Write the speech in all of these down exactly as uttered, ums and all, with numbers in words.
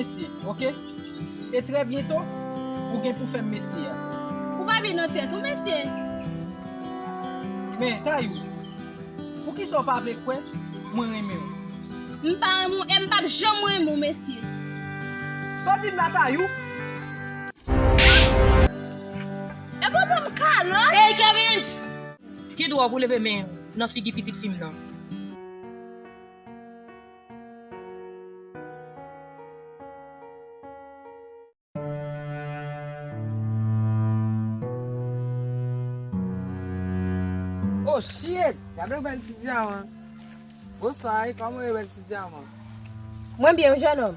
Mesye, oke? E trè byento, ou gen pou fè m mesye a. Ou pa byen nan tèt ou, mesye. Men, Tayou, poukisa w pa vle kwè mwen renmen w? M pa renmen w e m p ap janm renmen w, mesye. Sa w di m la, Tayou? Epi w ban m kalòt? Ey, Kevins! Ki dwa w pou leve men nan figi pitit fi m nan? Oh shit! Gade yon bèl ti dyaman. Bonswa, e kòman w ye, bèl ti dyaman? Mwen byen, wi, jennonm.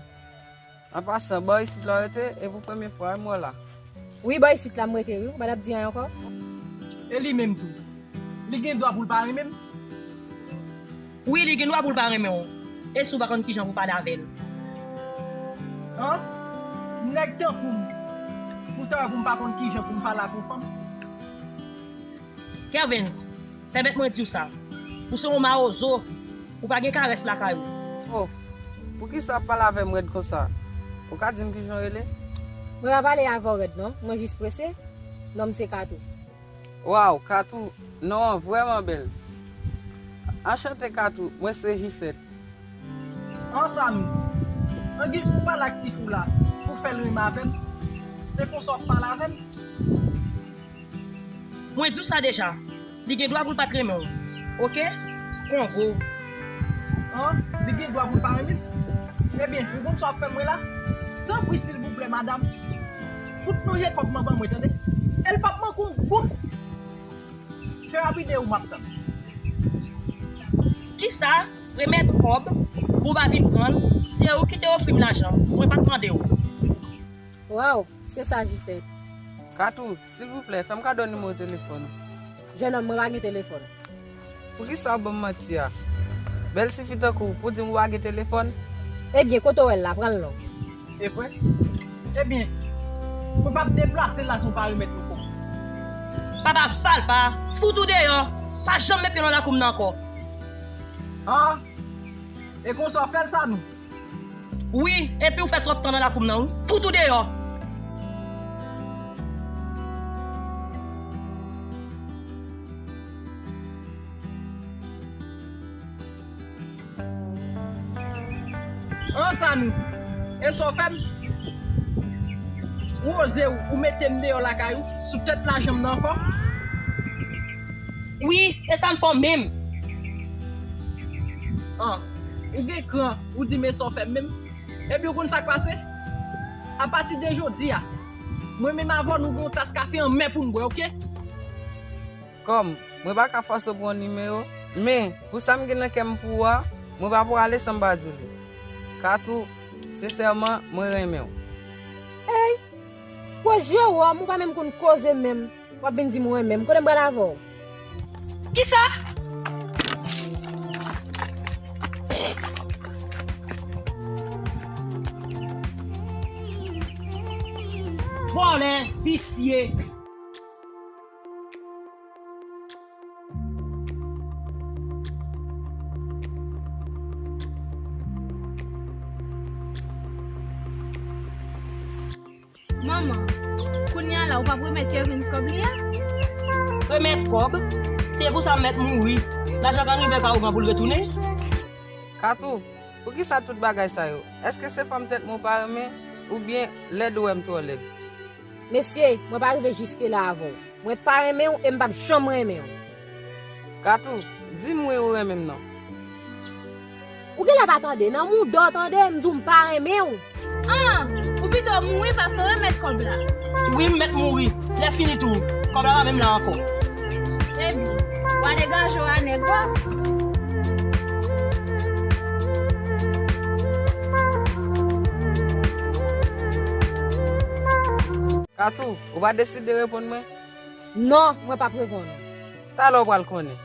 An pasan, bò isit la w rete, e pou premye fwa m wè w la. Wi, bò isit la m rete, wi. Ou pa t ap di anyen ankò? E li menm tou? Li gen dwa pou l pa renmen m? Wi, li gen dwa pou l pa renmen w. E si w pa konn kijan pou pale avè l? An? Nèg tankou m, pou ta wè pou m pa konn kijan pou m pale ak yon fanm? Kervens, pèmèt mwen di w sa. Ou se yon mawozo. Ou pa gen karès lakay ou. Oh, poukisa w ap pale avè m rèd konsa? Ou ka di m kijan w rele? Mwen pa pale avè w rèd non, mwen jis prese. Non m se Katou. Waw, Katou, non an vrèman bèl. Anchante Katou, mwen se Jisèt. An Sanou, angiz pou pale ak tifi w la, pou fè l renmen avè m, se konsa w ap pale avè m? Mwen di w sa deja, li gen dwa pou l pa t renmen w. Oke? Kongo. An, li gen dwa pou l pa renmen m? Ebyen, ou konn sa w ap fè mwen la? Tanpri, silvouplè, madanm, fout lonje kòb nan ban mwen, tande? E l p ap manke yon goud! Fè rapide ou m ap tann. Kisa? Remèt kòb, pou w pa vin pran l? Se ou ki te ofri m lajan, mwen pa t mande w. Waw, se sa Jisèt. Katou, silvouplè, fè m kado nimewo telefòn ou. Jennonm, mwen pa gen telefòn. Poukisa w ban m manti a? Bèl tifi tankou w, pou di m ou pa gen telefòn? Ebyen, kote w wè l la, pran l non. E vre? Ebyen, mwen p ap deplase l la si w pa remèt mwen kòb. Papa Valpa, fout ou deyò! Pa janm met pye nan lakou m nan ankò! Ah! E konsa w fè l, Sanou? Wi, epi w fè twòp tan nan lakou m nan, wi. Fout ou deyò! An Sanou, e sa w fè m? Ou oze w, ou mete m deyò lakay ou, sou tèt lajan m nan ankò? Wi, e sa m fè w menm. An, ou gen kran, ou di m e sa w fè m menm? Epi ou konn sa k pase? Apati de jodi a, mwen menm avè w, nou gen yon tas kafe anmè pou n bwè, oke? Kòm mwen pa ka fòse w pran yon nimewo, men pou sa m gen nan kè m pou ou a, mwen pa prale san m pa di w li. Katou, sensèman, mwen renmen w. Ey! Gwo Jewòm, ou pa menm konn koze menm. W ap vin di m ou renmen m. Kote m pral avè w? Kisa? Vòlè, visye. Manman, kounye a la, ou p ap remèt Kervens kòb li a? Remèt kòb? Se pou sa m mèt mouri. Lajan pa rive pa ougan pou l retounen? Katou, poukisa tout bagay sa yo? Èske se fanm tèt mwen ou pa renmen, oubyen lèd ou wè m twò lèd? Mesye, mwen pa rive jiske la avè w. Mwen pa renmen w e m p ap janm renmen w. Katou, di m wi ou renmen m non. Ou genlè pa tande, nan mouda w tande, m di w m pa renmen w. An, ou pito mouri pase w remèt kòb la. Wi, m mèt mouri. Lè fini tou, kòb la pa menm la ankò. Ebyen, w a degaje w a nèg ou a. Katou, ou pa deside reponn mwen? Non, mwen p ap reponn ou. Talè w pral konnen.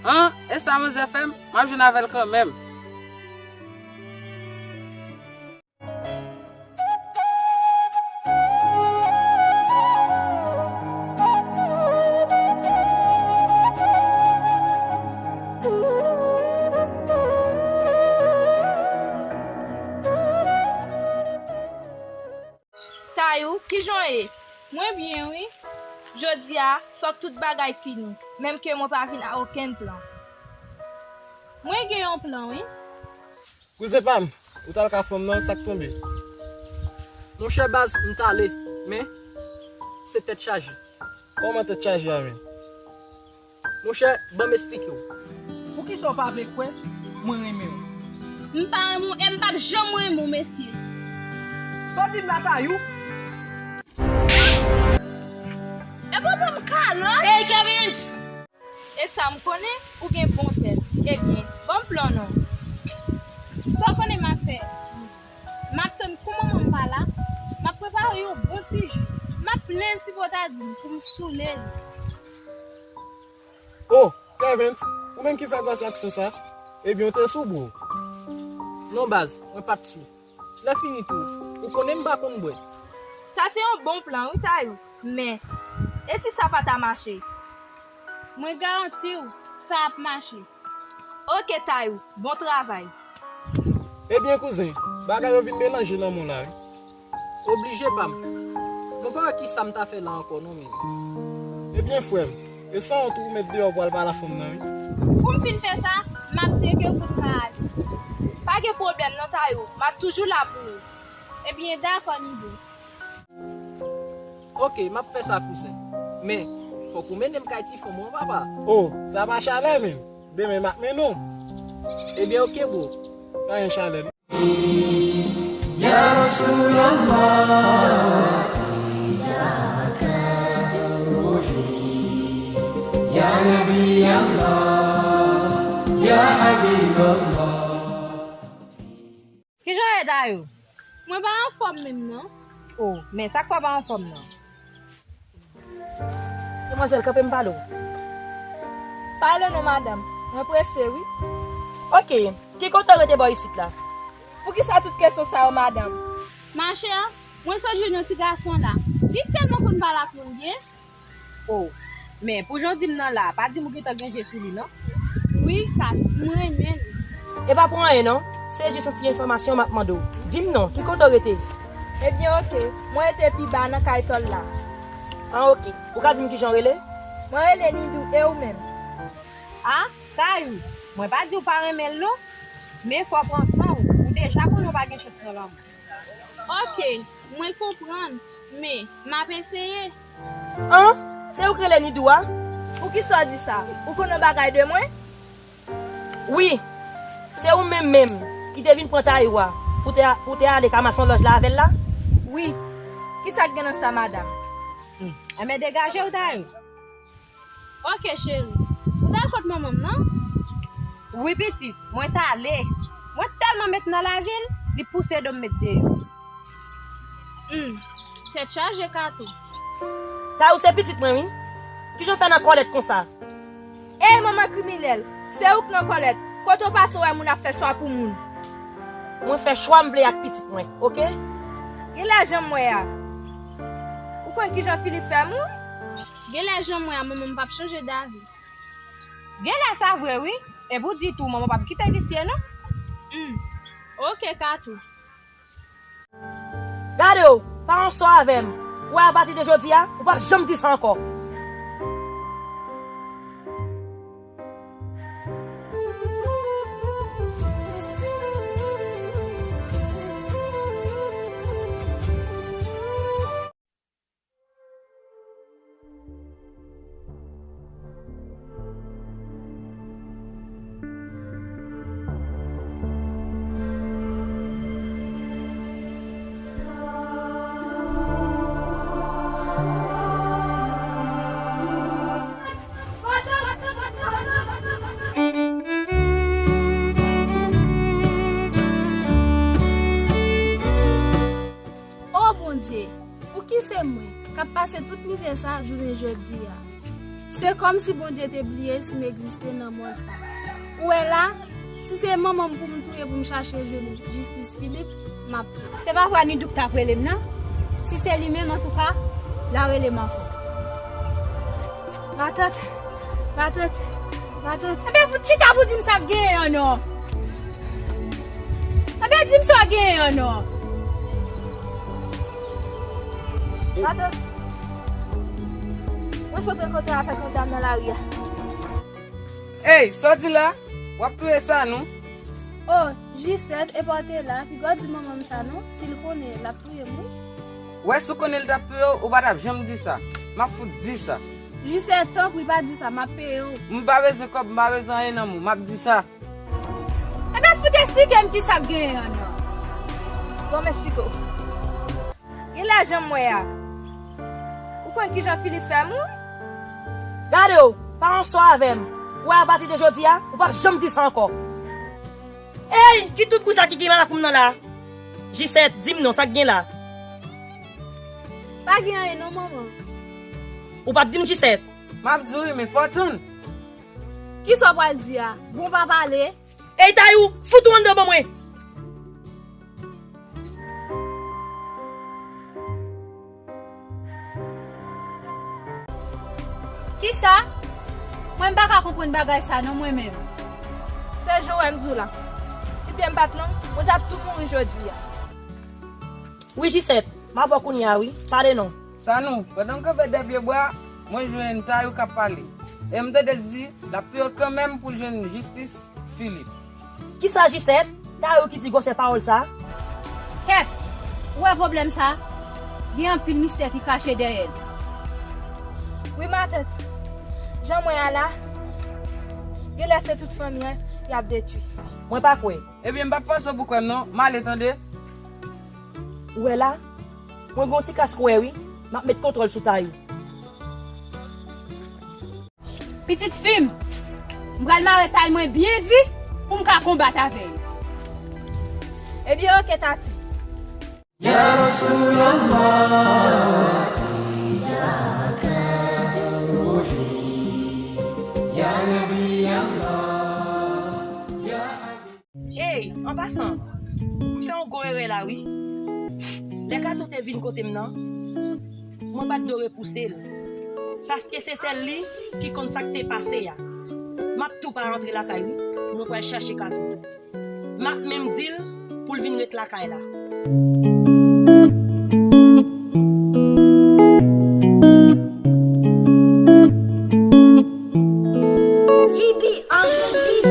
An, e sa manzè fè m, m ap jwenn avè l kanmenm. Tout bagay fini, menm ke mwen pa vin a okenn plan. Mwen gen yon plan, wi. Kouzen pa m, ou t al ka fanm nan, sa k tonbe? Monchè baz, m t ale, men se tèt chaje. Kòman tèt chaje a menm? Monchè, ban m esplike w. Poukisa w pa vle kwè mwen renmen w? M pa renmen w e m p ap janm renmen w, mesye. Sa w di m la, Tayou? Epi w ban m kalòt. Hey, Kevins! E sa m konnen, ou gen bon tèt. Ebyen, ban m plan non. Sa w konnen m ap fè? M ap tann kou manman m pa la, m ap prepare yon bon ti ji. M ap plenn sipòtadin pou m soule li. Oh, Kevins, ou menm ki fè gwòs aksyon sa? Ebyen, w te sou bro. Non baz, mwen pa t sou. Lè fini tou, ou konnen m pa konn bwè. Sa se yon bon plan wi, Tayou. Men, e si sa pa ta mache? Mwen garanti w, sa ap mache. Oke, Tayou, bon travay. Ebyen, kouzen, bagay yo vin melanje nan men w la, wi. Oblije pa m. Mwen pa wè kisa m ta fè la ankò non, men. Ebyen, frè m, e san wont ou mèt deyò pou al pale a fanm nan, wi. Pou m fin fè sa, m ap di ke ou pa ale. Pa gen pwoblèm non, Tayou, m ap toujou la pou ou. Ebyen, dakò, Nido. Oke, m ap fè sa, kouzen. Men, fòk ou mennen m kay ti fanm ou an, papa. Oh, sa pa chalè menm. Demen m ap mennen w. Ebyen, oke, bro. Pa gen chalè non. Ya Rasulallah, fidaka ruhi, ya Nabi Allah, ya Habib Allah. Kijan w ye, Tayou? Mwen pa anfòm menm non. Oh, men sa k fè w pa anfòm nan? Demwazèl, kanpe m pale w. Pale non, madanm. Mwen prese, wi. Oke, ki kote w rete bò isit la? Poukisa tout kesyon sa yo, madanm? Machè, mwen sot jwenn yon ti gason la. Li tèlman konn pale ak moun byen. Oh, men pou jan w di m nan la, pa di m ou gentan gen je sou li, non? Wi, Kat, mwen renmen l. E pa pou anyen, non. Se jis yon ti enfòmasyon m ap mande w. Di m non, ki kote w rete? Ebyen, oke. Mwen rete pi ba nan kay tòl la. An, oke. Ou ka di m kijan w rele? Mwen rele Nidou, e ou menm? A, Tayou, mwen pa di w pa renmen l, non. Men fò w pran san w. Ou deja konnen w pa gen chans nan lanmou. Oke, mwen konprann, men m ap eseye. An, se ou k rele Nidou a? Poukisa w di sa? Ou konnen yon bagay de mwen? Wi, se ou menm menm ki te vin pran Tayou a pou te, pou te ale ka mason lòj la avè l la? Wi, kisa k gen nan sa, madanm? Hmm, enben degaje w, Tayou. Oke, cheri. Ou t al kot manman m nan? Wi, pitit, mwen t ale. Mwen tèlman met nan lavi l, li pouse do m met deyò. Hmm, tèt chaje, Kato. Tayou se pitit mwen, wi. Kijan w fè nan kòlèt konsa? Ey, manman kriminèl, se ou k nan kòlèt. Kote w pase w wè moun ap fè chwa pou moun? Mwen fè chwa m vle ak pitit mwen, oke? Genlè jan m wè a. Ou konn kijan Filip fè mouri? Genlè jan m wè a, manman m p ap chanje davi. Genlè sa vre wi. Epi w di tou, manman w p ap kite visye non. Hmm. Oke, Kato. Gade w, pa yon sò avè m. Ou wè, apati de jodi a, ou p ap janm di sa ankò. O Bondye, pouki se mwen k ap pase tout mizè sa jounen jodi a? Se kòmsi Bondye te bliye si m egziste nan mond sa. Ou wè la, si se manman m pou m touye pou m chache jwenn jistis Filip, m ap fè. Se pa vwa Nidou k t ap rele m nan? Si se li menm, antouka, l a rele m ankò. Matant, matant, matant. Enben, fout chita pou di m sa k genyen an non. Enben, di m sa k genyen an non. Matant. Mwen sot rankontre avèk yon dam nan lari a. Ey, sa w di la? W ap touye Sanou? Oh, Jisèt, epa w te la, piga w di manman m sa non, si l konnen, l ap touye m wi. Wè, si w konnen l t ap touye w, ou pa t ap janm di sa. M ap fout di sa. Jisèt, tanpri pa di sa, m ap peye w. M pa bezwen kòb, m pa bezwen anyen nan men w, m ap di sa. Ebyen, fout eksplike m kisa k genyen an non. Bon, m eksplike w. Genlè jan m wè a. Ou konn kijan Filip fè mouri? Gade w, pa ansò avè m. Ou wè apati de jodi a, ou p ap janm di sa ankò. Ey, ki tout bri sa ki gen nan lakou m nan la? Jisèt, di m non, sa k gen la? Pa gen anyen non, manman. Ou p ap di m, Jisèt? M ap di w wi, men fò w tann. Kisa w pral di a? Bon, pa pale. Ey, Tayou, fout ou anndan ban mwen! Kisa? Mwen m pa ka konprann bagay sa non mwen menm. Sèl jan w wè m di w la. Si pye m pa t long, mwen t ap tou mouri jodi a. Wi, Jisèt, m avè w kounye a wi. Pale non. Sanou, pandan m kanpe dèyè pye bwa, mwen jwenn Tayou k ap pale. E m tande l di l ap touye w kanmenm pou l jwenn jistis Filip. Kisa, Jisèt? Tayou ki di gwosè pawòl sa? Kèt! Ou wè pwoblèm sa? Gen anpil mistè ki kache dèyè l. Wi, matant. Jan m wè a la, genlè se tout fanmi an y ap detwi. Mwen pa kwè. Ebyen, m p ap fòse w pou kwè m non. M ale, tande. Ou wè la? Mwen gen yon ti kras kwè wi. M ap met kontwòl sou Tayou. Pitit fi m, m pral mare tay mwen byen di pou m ka konbat avè l. Ebyen, oke, Tati. Ya Rasulallah, fidaka ruhi, ya Nabi Allah, ya Habib. Ey, an pasan, m fè yon gwo erè la wi. Lè Kato te vin kote m nan, mwen pa t dwe repouse l. Paske se sèl li ki konn sa k te pase a. M ap tou pa rantre lakay wi. Mwen pral chache Kato. M ap menm di l pou l vin ret lakay la. G B on the beat.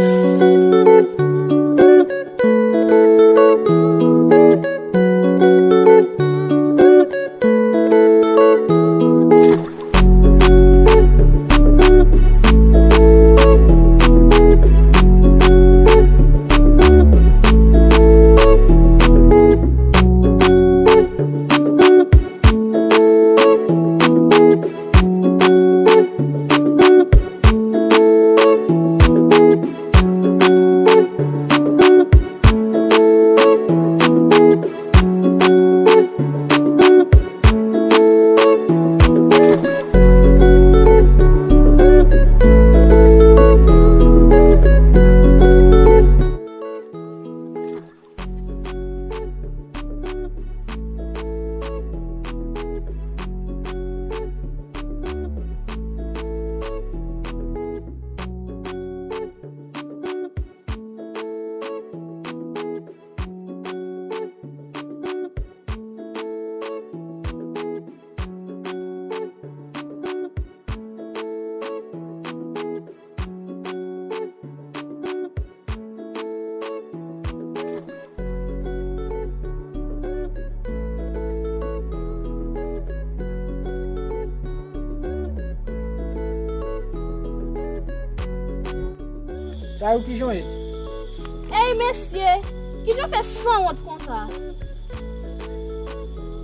Tayou, kijan w ye? Ey mesye, kijan w fè sanwont konsa?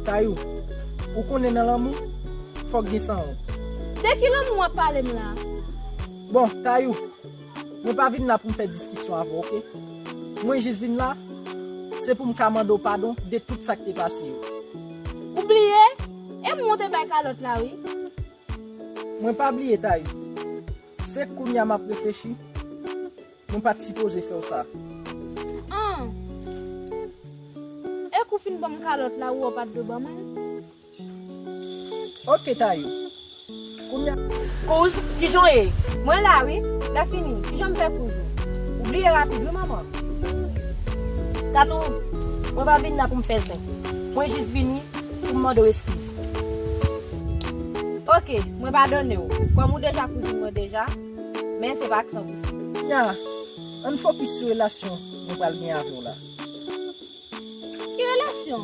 Tayou, ou konnen nan lanmou, fòk gen sanwont. De ki lanmou w ap pale m la? Bon, Tayou, mwen pa vin la pou m fè diskisyon avè w, oke? Mwen jis vin la, se pou m ka mande w padon de tout sa k te pase yo. Ou bliye? E mwen w te bay kalòt la, wi. Mwen pa bliye, Tayou. Se kounye a m ap reflechi. Mwen pa t sipoze fè w sa. An! E kou fin ban m kalòt la, ou wè w pa t dwe ban mwen l? Oke, Tayou. Kounye a. Kouz, kijan w ye? Mwen la, wi. Lè fini, kijan m fè kouz ou? Ou bliye rapid, wi, manman. Katou, mwen pa vin la pou m fè zen. Mwen jis vini pou m mande w eskiz. Ok, mwen padone w. Kòm ou deja kouzin mwen deja, men se pa ak san pou san. Nya, ann fokis sou relasyon mwen pral gen avè w la. Ki relasyon?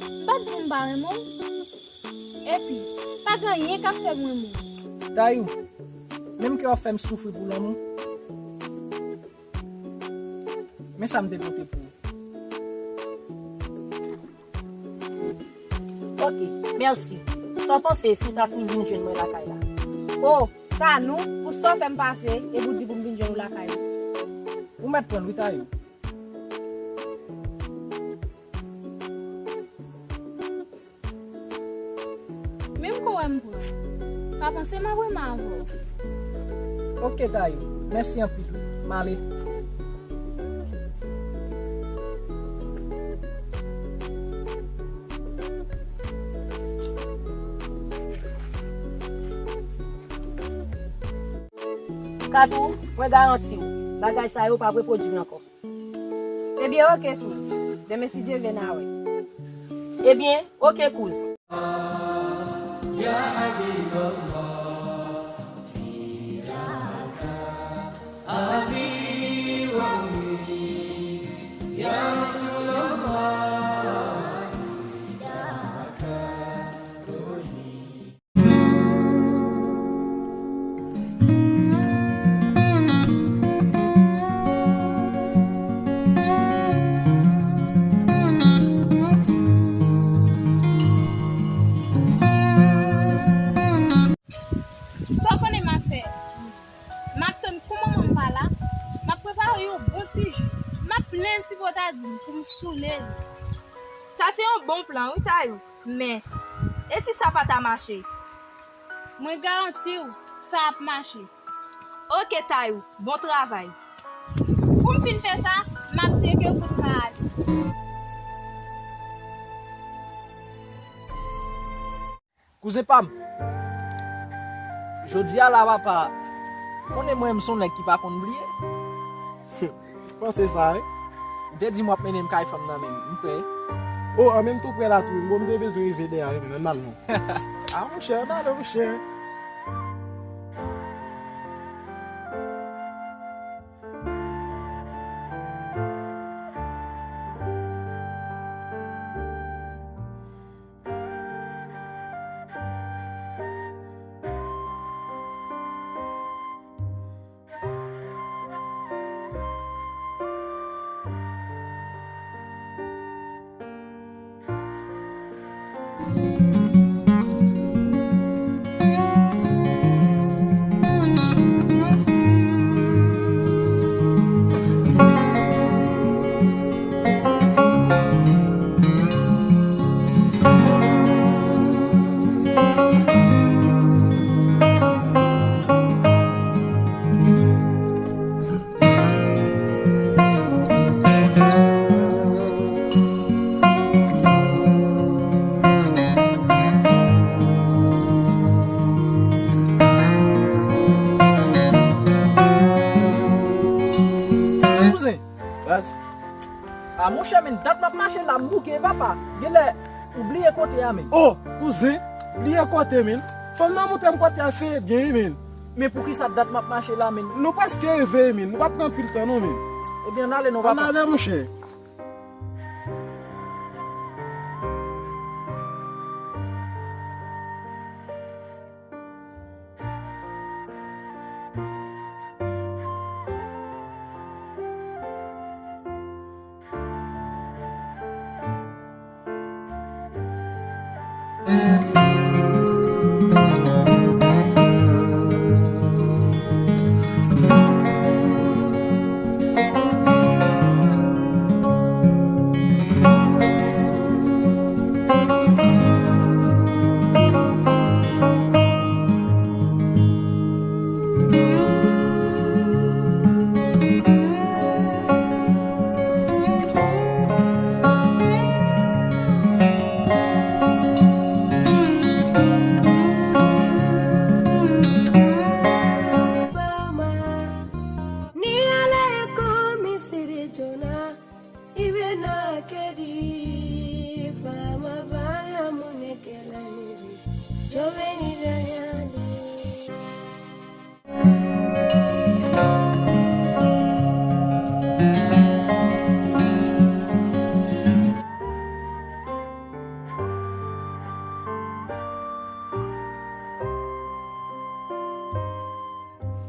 M pa t di m pa renmen w. Epi, pa gen anyen k ap fè m renmen w. Tayou, menm ke w ap fè m soufri pou lanmou, men sa m te pote pou ou. Ok, mèsi. Sa w panse si w ta t vin jwenn mwen lakay la? O, sa nou, pou sa w fè m pase, epi w di pou m vin jwenn ou lakay ou? Ou mèt pran l wi, Tayou. Menm kou wè m pran. Pa panse m ap renmen avè w. Ok, Tayou. Mèsi anpil wi. M ale. Katou, mwen garanti w, bagay sa yo p ap repwodui ankò. Ebyen, oke, kouz. Demen, si Dye vle, n a wè. Ebyen, oke, kouz. Sa w konnen m ap fè? M ap tann kou manman m pa la, m ap prepare yon bon ti ji. M ap plenn si pou w ta di m pou m soule li. Sa se yon bon plan wi, Tayou. Men, e si sa pa ta mache? Mwen garanti w, sa ap mache. Oke, Tayou, bon travay. Kou m fin fè sa, m ap tcheke kout pa ale. Kouzen pa m, jodi a la, papa, konnen mwen, m se yon nèg ki pa konn bliye. Panse sa, wi. Ou te di m w ap mennen m kay fanm nan, men m prè. O, an menm tou prè la tou, wi. Bon, m te bezwen rive dèyè, wi, men ann al non. A, monchè, ann ale, monchè. Kouzen. A, monchè, men, dat m ap mache la, m bouke, papa. Genlè, ou bliye kote a, men. O, kouzen, bliye kote, men. Fanm nan montre m kote a, fè byen, men. Men poukisa dat m ap mache la, men? Nou prèske rive, men. Nou p ap pran anpil tan, non, men. Ebyen, ann ale, non, papa. Ann ale, monchè.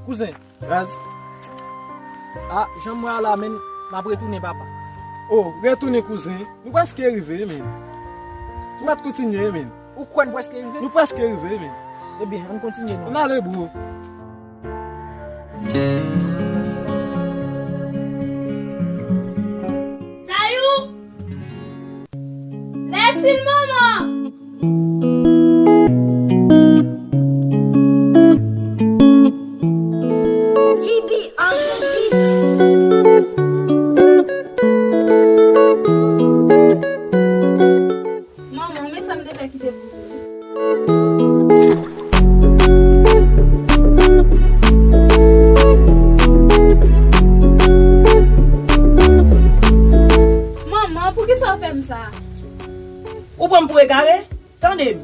Kouzen. Raz. A, jan m wè a la, menn, m ap retounen, papa. O, retounen, kouzen. Nou prèske rive, menn. Nou pa t kontinye, menn. Ou kwè n prèske rive? Nou prèske rive, menn. Ebyen, ann kontinye, non. Ann ale, bro. Kayou! Lètil manman! G B on the beat. Manman, men sa m te fè kite pou ou. Manman, poukisa w fè m sa? Ou pran m pou egare? Tande m.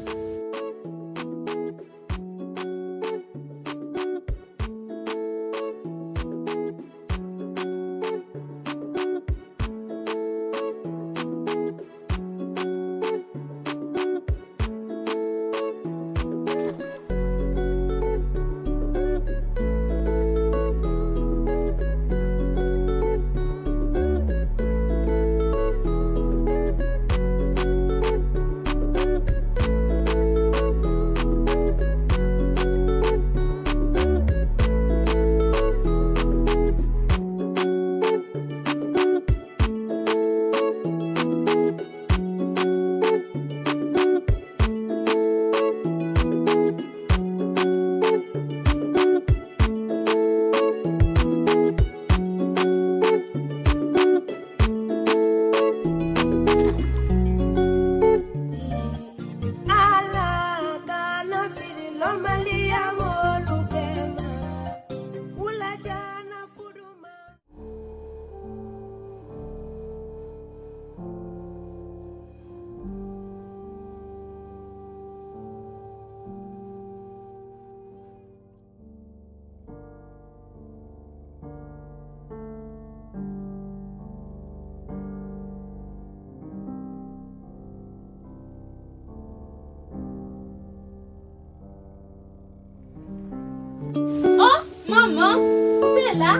Oh, manman, ou te la?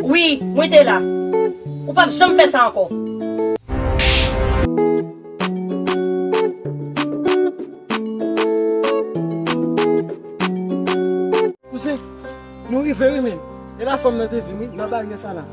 Wi, mwen te la. Ou p ap janm fè sa ankò. Kouzen, nou rive wi, men. E la fanm nan te di m, wi, nan baryè sa la.